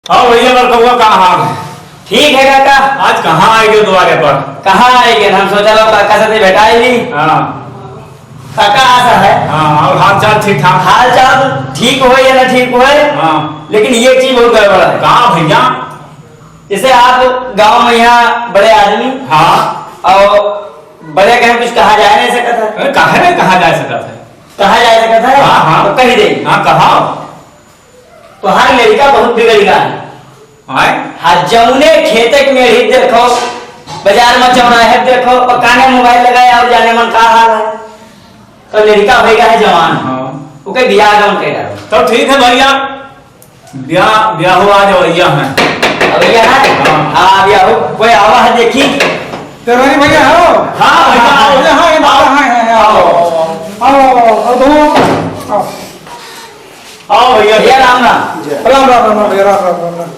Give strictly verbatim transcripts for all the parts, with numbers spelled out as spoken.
और भैया, बड़कउआ, का हाल है? ठीक है काका। आज कहाँ आए गए दुआरे पर? कहाँ आए गए? हम सोचा लो काका से भेटाए ली। हाँ। काका आसा है। हाँ, और हाल चाल ठीक ठाक? हाल चाल ठीक होए या ना ठीक होए, हाँ। लेकिन ये चीज बहुत गड़बड़ है। कहाँ भैया? जैसे आप गांव में यहाँ बड़े आदमी, हाँ। और बड़े कहें कुछ कहा जाए नहीं सकता है। अरे, काहे नहीं कहा जा सकता है? कहा जा सकता है? हाँ, हाँ। तो कही दे। हाँ, कहा। तोहार लड़का बहुत बिगड़ गया है। आय? हाँ, जौने खेते के मेढ़ी देखो, बाजार में चौराहे देखो, और काने मोबाइल लगाए और जाने मन का हाल है। तो लड़का होएगा है जवान। हाँ। ओके बियाह गम के डालो। तो ठीक है भैया, ब्याह, ब्याह हो आज भैया है। अब भैया है? हाँ। हाँ, ब्याह हो। कोई आवा है देखी। तेरही भैया हो? हाँ, भैया, आओ। भैया, हाँ, ये बात, हाँ, हाँ, हाँ, आओ। आओ, आओ, आओ, आओ, आओ, आओ। आओ भैया। भैया, राम राम। राम, राम, राम, राम, भैया, राम, राम, राम, राम।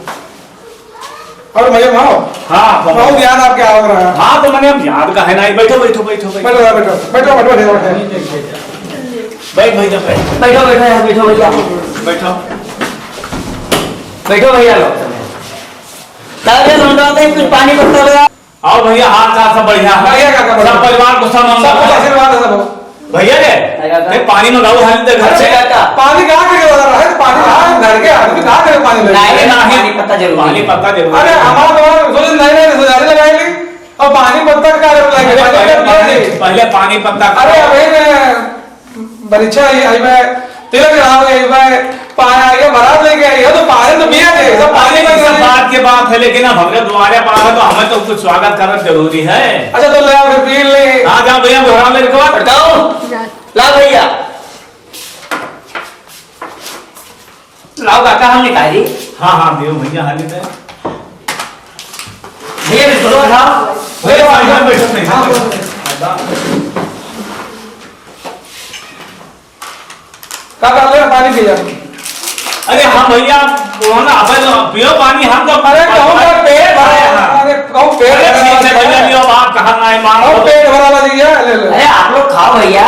और भैया, आओ। हाँ, बहुत याद आपके आ रहा है। हाँ, तो मैंने अब याद का है ना, बैठो, बैठो, बैठो, बैठो। बैठो, बैठो, बैठो, बैठो, बैठो। बैठ भैया, बैठ। बैठो, बैठो यार, बैठो भैया। बैठो। बैठो भैया लोग। ताकि हम कहते हैं, कुछ पानी पत्ता लगा। और भैया, हाल चाल सब बढ़िया है? बढ़िया काका, बढ़िया। सब परिवार को सब सब कुछ आशीर्वाद है सब। भैया रे, अरे काका। नहीं, पानी मंगाओ, हाल दे घर अरे से। काका। पानी कहाँ के लगा रहा है? पानी कहाँ है? घर के आदमी कहाँ के पानी लेके नहीं, आए? नहीं, पानी पत्ता जरूरी पानी है। पत्ता जरूरी अरे है। हमारा तो सोचे नहीं, नहीं, रिश्तेदारी लगाई ली। और पानी पत्ता का अरे लगे, पहले पानी पत्ता, पहले पानी पत्ता अरे अभी मैं बरीछा आई, आई मैं तिलक चढ़ावे आई मैं पाया, ये बारात लेके आई है, तो पानी तो पिया थे, सब पानी अरे, में ये सब बात की बात है, लेकिन अब हमरे दुआरे पर आवे तो हमें तो कुछ स्वागत करना जरूरी है। अच्छा, तो ले आओ फिर पी ले। हाँ, जाओ भैया, घोड़ा ले रखो। बताओ। ला भैया। लाओ काका, हम निकाली। हाँ, हाँ, दियो भैया, हाली में। भैया, बिस्कुट खाओ। भैया, बैठो, बैठो, बैठो। हाँ, बैठो। का बात है, पानी पी जा। अरे हाँ भैया, वो ना, अपन पियो पानी, हम तो अरे कहूँ का पेट भरा है, हाँ। अरे कहूँ पेट अरे भरा ठीक है है। भैया, लियो, बात कहा ना है, मान कहूँ लो। पेट भरा ला जी, ले ले। अरे आप लोग खाओ भैया।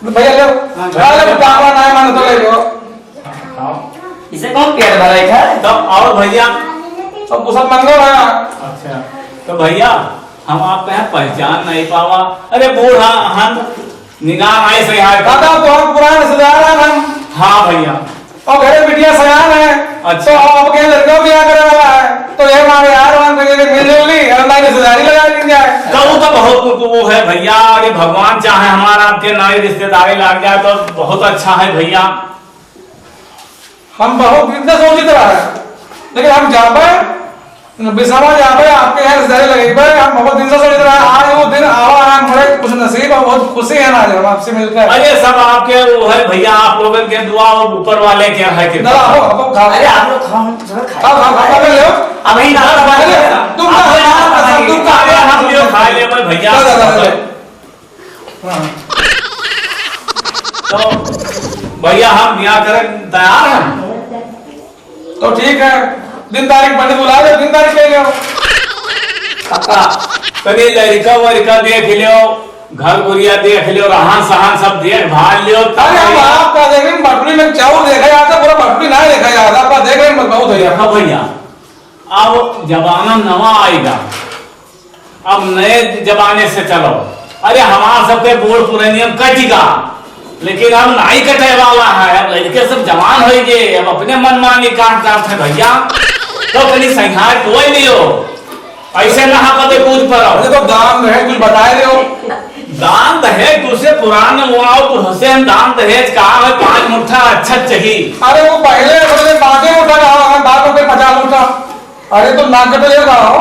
भैया ले, हाँ, खा ले, भैया। बाबा ना है, मान तो ले लो। हाँ। इसे कौन पेट भरा है? तब और भैया? सब कुशल मंगल है। अच्छा, तो भैया, हम आपके यहाँ पहचान नहीं पावा। अरे बूढ़ा हन, निगाह नहीं सही है। दादा, तो हम पुराने रिश्तेदार हैं हम। हाँ भैया। और घरे बिटिया सयान है। अच्छा। तो हम आपके लड़का ब्याह करे वाला है। तो ये हमारे यार मान के मिल जुल ली, हम भाई रिश्तेदारी लगा ली जाए। तो वो तो बहुत वो है भैया, ये भगवान चाहे हमारा आपके नए रिश्तेदारी लग जाए तो बहुत अच्छा है भैया। हम बहुत दिन से सोचित रहे, लेकिन हम जाबे, बिसवा जाबे, आपके यहाँ रिश्तेदारी लगेबे, हम बहुत दिन से सोचित रहे, आज वो दिन आवा है, हम बड़े खुशनसीब और बहुत खुशी है ना, आज हम आपसे मिलकर। अरे सब आपके वो है भैया, आप लोगन के दुआ और ऊपर वाले के है कृपा। ना, हो, हो, खा। अरे आप लोग खाओ, हम तो सब खाए। खाओ, खाओ, खाओ, खाओ, ले लो। अब ही नाश्ता अरे, पानी तुम तो अरे, खाओ, नाश्ता पानी। तुम तो अरे, हम लोग खा ले भाई भैया। ला, ला, ला, ला। हाँ। तो भैया, हम ब्याह करे तैयार हैं। तो ठीक है, दिन तारीख पंडित बुला लो, दिन तारीख ले लो। काका, तनी लड़का वड़का देख लो, घर गुरिया देख लो, रहन सहन सब देख भाल लो, तब अरे, हम भैया। आपका देख रहे हैं, बटुरी में चाउर देखा जाता, पूरा बटुरी ना देखा जाता, आपका देख रहे हैं, बहुत भैया। देखा भैया, अब जमाना नवा आएगा, अब नए जमाने से चलो। अरे, हमार सबके बूढ़ पुरनियन कटिगा, लेकिन अब नाई कटे वाला है। अब लड़के सब जवान होइगे, अब अपने मनमानी काम करत है भैया। तो तनी संहार कोई लियो, ऐसे ना पते कूद पड़ो। अरे, तो दान दहेज कुछ बताए दो। दान दहेज तुझसे पुराने वो आओ, तुझसे हम दान दहेज का है, पाँच मुट्ठा अच्छा चाहिए। अरे, वो पहले, पहले पाँचे मुट्ठा का, बाद में फिर पचास मुट्ठा। अरे, तुम नाक कटो ये का हो?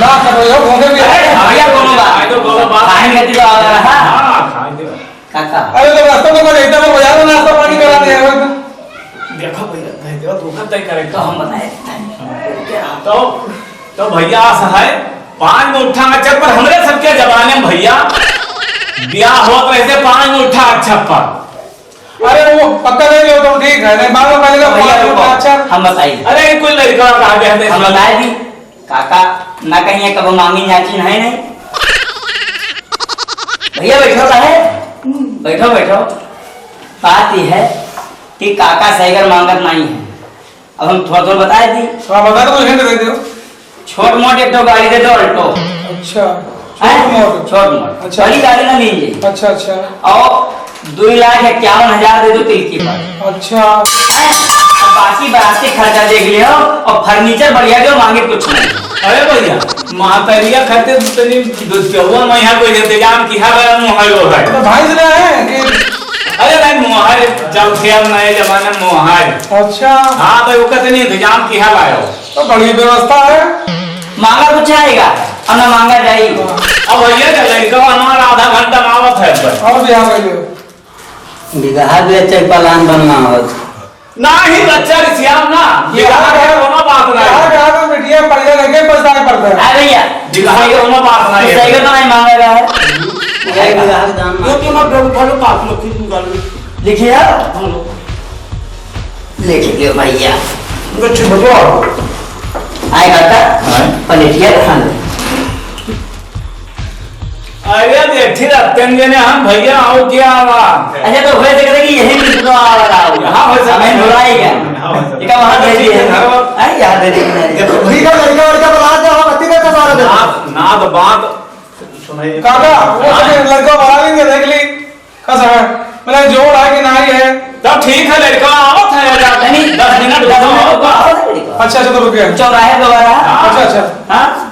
नाक कटो ये, घूमे भी अरे, आए। भैया, कोनो बात। खाए दो, कोनो बात। खाए खातिर तो आ रहा। हाँ, खाए दो। काका। अरे, तो रास्ता में कोई रहता, वो बाजार में नाश्ता पानी करा दे, अरे, तुम। देखो भैया, कह दो, धोखा तय करे। तो हम बताए देते हैं। तो, तो भैया, ऐसा है, पाँच मुट्ठा अक्षत पर हमरे सबके जमाने में भैया, ब्याह होत रहे थे पाँच मुट्ठा अक्षत पर। अरे वो पक्का ले लो तुम, ठीक है, नहीं मालूम पहले तो भैया, बात रुको, अच्छा। हम बताई। अरे कोई लड़का कहा गया है? हम बताई दी, काका ना कहीं कबो मांगी नाचिन है नहीं। भैया बैठो काहे? बैठो, बैठो। बात ये है कि काका सैगर मांगत नहीं है। हम थोड़ा थोड़ा बताए दी। हाँ, बता दो, हिंट दे दो। छोट मोट एक ठो गाड़ी दे दो, Alto। अच्छा, हैं? छोट मोट। छोट मोट। अच्छा। बड़ी गाड़ी ना लीन जाई। अच्छा, अच्छा। और दो लाख इक्यावन हजार दे दो तिलकी पर। अच्छा। हैं? अब बाकी बराती खर्चा देख लियो और furniture बढ़िया दो, मांगे कुछ नहीं। अरे भैया, महतरिया खातिर तनी दुधियवा में यहाँ कोई इंतजाम किहा गया, मोहाय हो है। तो भाई से है कि अरे नहीं, मोहाय, जब थे अब नए जमाने में मोहाय। अच्छा। हाँ, तो ओकर तनी इंतजाम किहा लायो। तो बड़ी व्यवस्था है। मांगा कुछ आएगा, और ना मांगा जाई। अब भैया के लड़का हमारा आधा घंटा में आवत है बस। और भी आ गए। बिगहा बेचे पलान बनवावत। नाही बच्चा रिसियाम ना, बिगहा के कोनो बात नाही। बिगहा के आगे बिटिया पहिले लेके पछताए पड़ता है। अरे भैया, बिगहा के कोनो बात नाही। सही का तो नहीं मांगा रहा है। भाई बिगहा के दाम वो तो मत बोलो, बोलो, बात लो, किस बात में? लिखिए। बोलो। लिख लियो भैया। बच्चे बताओ। आए काका, हाँ? पलेटिया खान। अरे, अब एक ही रत्तन देने हम भैया, और क्या हुआ? अच्छा, तो हुए तो कहते कि यही मिल तो आ रहा होगा। हाँ, हो सकता हमें है। बुलाए क्या? हाँ, हो सकता है। इका वहाँ दे दिए। हाँ। अरे, यहाँ दे दिए, नहीं। देखो, ठीक है, लड़का, लड़का बुला दे, हम अति देर का सारा दे। नाद, नाद बात सुनाइए। काका, वो हाँ। अभी लड़का बुला लेंगे, देख ली। का समय? मतलब, जोड़ है कि नहीं है? तब ठीक है, लड़का आवत है, यार। नहीं, दस मिनट दस रुको। मिनट रुको, आवत है लड़का। अच्छा, अच्छा, तो रुक गया। चौराहे पे वाला। हाँ। अच्छा, अच्छा। हाँ?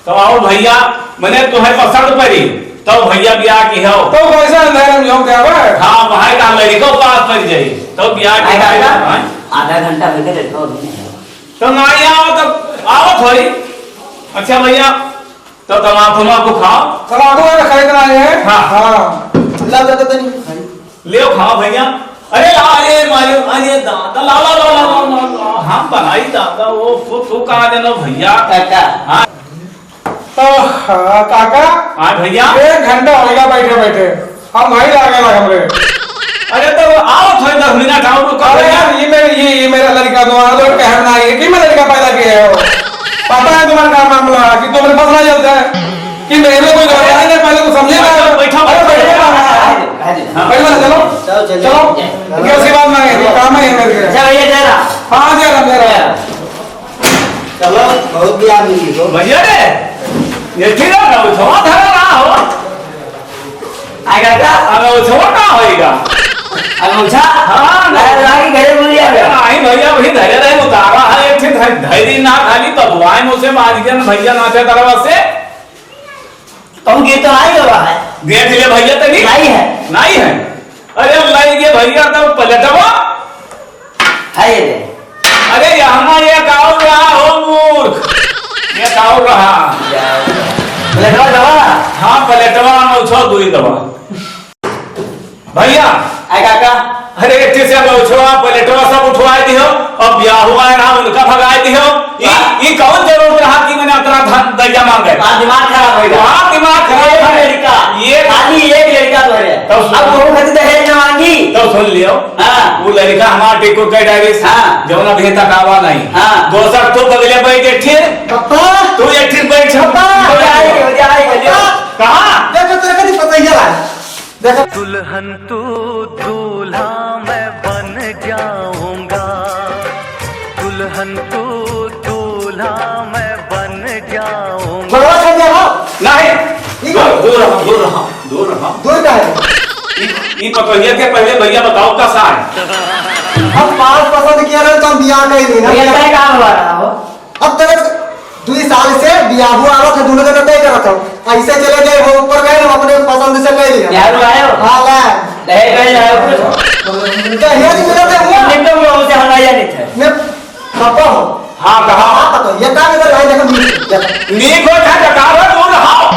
तो आओ भैया, मने तुम्हें पसंद पड़ी, तो भैया ब्याह की हो। तो कैसे अंधेरे में झोंक दिया बे? हाँ, भाई का लड़को पास पड़ जाई, तो ब्याह की आधा हो। घंटा, हाँ? आधा घंटा होके लड़का अभी नहीं आया। तो ना ही आओ, तो आओ थोड़ी। अच्छा भैया, तो तमाकू, तमाकू खाओ। तमाकू है, खरीदना है। हाँ। हाँ। ला, ला, ला, ला, ले खाओ भैया। अरे ला, अरे मायो, अरे दादा, ला, ला, ला। हम बनाई दादा, वो, वो, वो कहाँ देना भैया? काका। हाँ। तो, हाँ, काका। हाँ भैया। एक घंटा हो गया बैठे बैठे। हम भाई लागे ना हमरे। अरे तो आओ थोड़े दस मिनट आओ, रुको अरे भैया। यार, ये मेरे, ये, ये मेरा लड़का तुम्हारा तो कहना है कि मैं लड़का पैदा किए हो। पता है तुम्हारा का मामला कि तुमने फंसना चलता है। कि मेरे में कोई गलती नहीं, पहले तो समझे ना। बैठो, बैठो, अरे, बैठो, बैठो। बैठो। हाँ। बैठो, चलो। चलो, चलो। चलो। क्या सी बात ना है, काम है ये मेरे को। अच्छा, भैया, जय राम। हाँ, जय राम, जय राम। चलो, बहुत भी आदमी हो। भैया रे, ये ठीक है ना, उठवा धरा ना हो। आएगा क्या? अब उठवा ना होएगा। अब उठा? हाँ, ना। अरे, रागी घरे बोलिए। अरे, नहीं भैया, वही धरे रहे, उतारा है, एक ठे धै-, धैर्य ना खाली, तब वाइन उसे बाज गया ना भैया, नाचे तरवा से। कहूँ गिर तो नहीं गवा है। देख ले भैया तनी। नहीं है। नहीं है। अरे लई गे भैया तो पलटवा। है ये दे। अरे यहाँ एक और रहा हो मूर्ख। एक और रहा। पलटवा दवा। हाँ पलटवा में उछो दुई दवा। भैया। आए काका। अरे, एक ठे से अब उठवा, प्लेटवा सब उठवाए दिहो, अब ब्याह हुआ है ना, उनका भगाए दिहो। ई, हाँ। ई कौन जरूरत रहा कि मैंने अतना धन दैया मांगे? हाँ, दिमाग खराब हो गया। हाँ, दिमाग खराब एक है। लड़का, ये खाली एक लड़का तो है। तब सुन। अब वो खातिर दहेज ना मांगी। तब सुन लियो। हाँ। वो लड़का हमार टिकट कट डायरी से, हाँ। जौन अभी तक आवा नहीं। हाँ। दोसर तो बगले बैठ एक ठे। पापा। तू एक ठे बैठ। पापा। बैठ। जाए, जाए, जाए। कहाँ? देखो, तेरे को नहीं पता ही है। देखो। दुल्हन तू दूल्हा मैं बन जाऊंगा, दुल्हन तू दूल्हा मैं बन जाऊंगा। बड़वा छोड़ दे हो। नहीं। ठीक है। दूर, दूर रहा, दूर रहा, दूर रहा। दूर का है? ई, ई पतोहिया के पहले भैया बताओ का सार। हम पास पसंद किया रहे तो हम बियाह का ही नहीं ना। भैया, तय का हुआ रहा हो? अब तक दुई साल से बियाहू आवत है, दोनों जने तय करत हो। ऐसे चले गए, वो ऊपर गए, हम अपने पसंद से ले लिया। बियाहू आयो? हाँ, ला। दहेज में आयो कुछ? दहेज मिलत है, हुआ? एकदम लोगों से हमारा यह नहीं था। मैं पापा हो। हाँ, कहा? आप बताओ, ये काम इधर है, देखो, नीचे, देखो। नीक हो, क्या बता रहा, दूर रहो।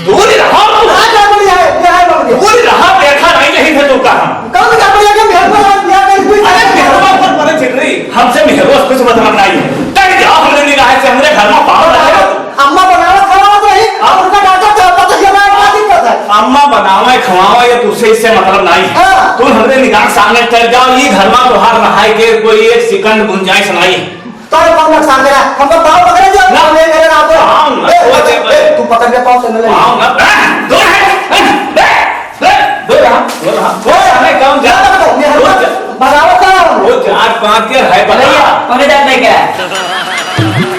दूर रहो। हाँ, क्या बोली है? ये है, बोली। दूर रहो, देखा नहीं, यही थे तुमका हम। कौन सा बोलिया कि मेरे को आज बियाह कर दी? अरे, मेहरवा पर परे छिटरी, हमसे मेहरवा से कुछ मतलब नहीं है। तक जाओ, हमरे निगाह से, हमरे घर में पाँव लगे। अम्मा बनावत खवावत रही, और उनका डांटो तो पता ही हमारे क्या दिक्कत है? अम्मा बनावे, खवावे, ये तुझसे इससे मतलब नहीं है। हाँ। तू हमरे निगाह के सामने टल जाओ, ये घर में तोहार रहाई के कोई एक सेकंड गुंजाइश नहीं है। तोरे कौन नुकसान दे रहा है? हमको पाँव पकड़े दियो, ना। पाँव नहीं करे ना आपको। पाँव ना, ए, वो ए, दे ए, तू पकड़ के पाँव से न ले। पाँव ना, ए, दूर है, ए, ए, ए, दूर रहा, दूर रहा। दूर रहा, नहीं, काम जा। क्या पकड़ो? मैं दूर जा। भगावत का हूँ। दूर जा। आज बात के है पता? भैया, कौन जात नहीं क्या?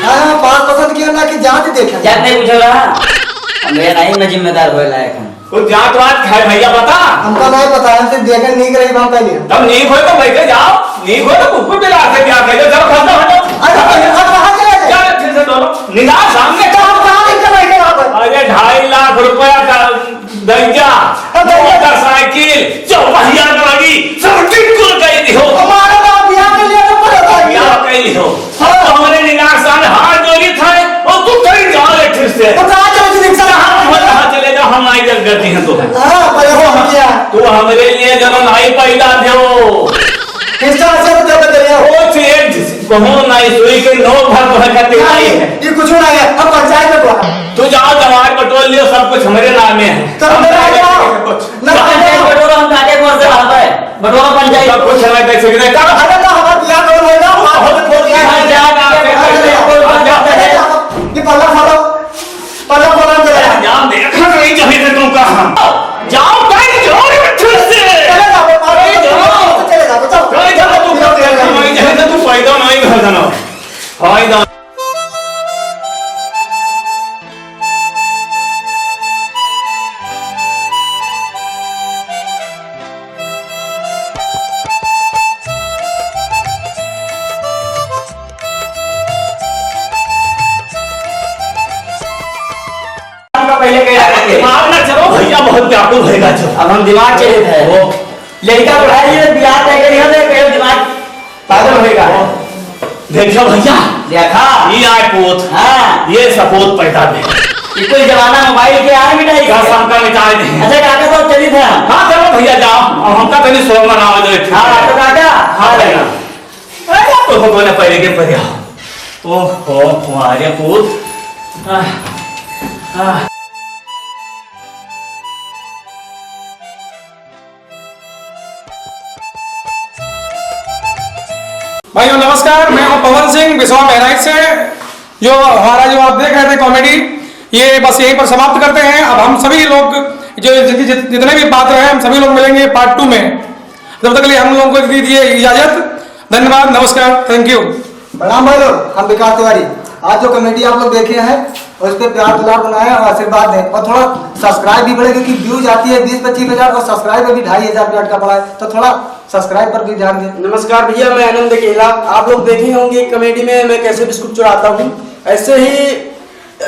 हाँ, बात पसंद किया ना कि जात देखे? जात नहीं पूछो रहा। हम भैया नहीं, मैं जिम्मेदार होए लायक हूँ। तो जात वात है भैया, बता। हमका नहीं पता, हम सिर्फ देखे नीक रही, हम पहले। तब नीक होए तो बैठे जाओ, नीक होए तो कुकुर बिलार से क्या कहे, चलो, खत्म, हटो। अरे, अरे, अरे, अरे, अरे। चलो, फिर से दोनों। निगाह सामने। तो हम कहाँ लेके बैठे वहाँ पर? अरे, ढाई लाख रुपया का दैजा, अब दैजा। मोटरसाइकिल, चौपहिया गाड़ी, सब बिल्कुल कह दियो। हमारा बाप बियाह के लिए तो पता था। बियाह कह लियो। हाँ। तो हमरे निगाह सामने हाथ जोड़ी था, और तू कहीं जाओ एक फिर से। तो कहाँ चले तू रिक्शा? कहाँ, कहाँ चले जाओ, हम आई जब गलती है तो। हाँ, पर वो हम क्या? तू हमरे लिए जब हम आई पैदा थे वो। रिक्शा से तो जब चले जाओ। वो चीज बहुत नाइस हुई कि नौ भर भर का तेरा ही है। ये कुछ नहीं है, हम पंचायत में बुला। तू जाओ, जमात बटोर लियो, सब कुछ हमरे नाम में है। तो हम मेरा पंचायत क्या? में कुछ। ना, पंचायत बटोरो, हम काटे कौन से बात है? बटोरो पंचायत। सब कुछ हमें कैसे भी नहीं। अरे तो हमारा बियाह कौन होएगा? हम बहुत बोल रहे हैं। जा, जा, जा, जा, जा, जा, जा, जा, जा, जा। ये पल्ला खोलो, पल्ला खोलो, अंदर आ। जान दे, नहीं चाहिए थे तुमका। जाओ, कहीं जाओ, ये फिर से। चले जाओ, कहीं जाओ। चले जाओ, जाओ। कहीं जाओ, तुम नहीं चाहिए थे, तू फायदा नहीं, घर जाना। फायदा। हमका पहले कह रहा था। दिमाग ना चलो भैया, बहुत व्याकुल होएगा जो। अब हम दिमाग चले थे। वो। लड़का बढ़ा लिए, बियाह तय करिए, तो कहीं दिमाग पागल होएगा। देखो भैया, देखा? ये आए पूत, हाँ। ये सपूत पैदा दे। ये कोई जमाना मोबाइल के आए मिटाई का के। सबका मिटाए दे। अच्छा काका, तो चली था। हाँ, चलो भैया, जाओ। अब हमका तनी सोना बनाओ जो एक। हाँ, तो काका, हाँ, हाँ, भैया। भैया। अरे, तो भगवान पहले के पहले आओ। ओहो, हमारे पूत। आह, आह। भाइयों नमस्कार, मैं हूं पवन सिंह बिसवा बहराइच से। जो हमारा जो आप देख रहे थे कॉमेडी, ये बस यहीं पर समाप्त करते हैं। अब हम सभी लोग जो जित-, जित-, जितने भी पात्र हैं, हम सभी लोग मिलेंगे पार्ट टू में। जब तक के लिए हम लोगों को दीजिए इजाजत। धन्यवाद, नमस्कार, thank you। प्रणाम भाई लोग, हम विकास तिवारी। आज जो कॉमेडी आप लोग देखे हैं, उस पे प्यार दुलार बनाएं और आशीर्वाद दें, और थोड़ा सब्सक्राइब भी बढ़े, क्योंकि व्यूज आती है बीस पच्चीस हजार और सब्सक्राइब अभी ढाई हजार पे अटका पड़ा है, तो थोड़ा सब्सक्राइब पर भी ध्यान दें। नमस्कार भैया, मैं आनंद अकेला। आप लोग देखे होंगे कॉमेडी में मैं कैसे बिस्कुट चुराता हूँ, ऐसे ही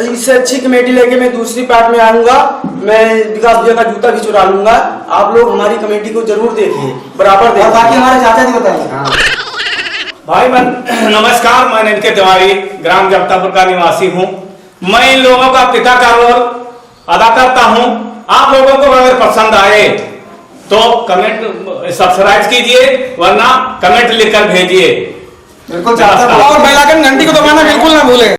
इससे अच्छी कॉमेडी लेके मैं दूसरी पार्ट में आऊंगा। मैं विकास भैया का जूता भी चुरा लूंगा। आप लोग हमारी कॉमेडी को जरूर देखिए, बराबर और देखिए। बाकी हमारे चाचा जी बताएंगे। हाँ। भाई मन, नमस्कार, मैं एन के तिवारी, ग्राम जगतापुर का निवासी हूँ। मैं इन लोगों का पिता का रोल अदा करता हूँ। आप लोगों को अगर पसंद आए तो कमेंट, सब्सक्राइब कीजिए, वरना कमेंट लिखकर भेजिए। बिल्कुल, चाहता हूँ। नमस्कार। और बेल आइकन घंटी को दबाना बिल्कुल ना भूलें।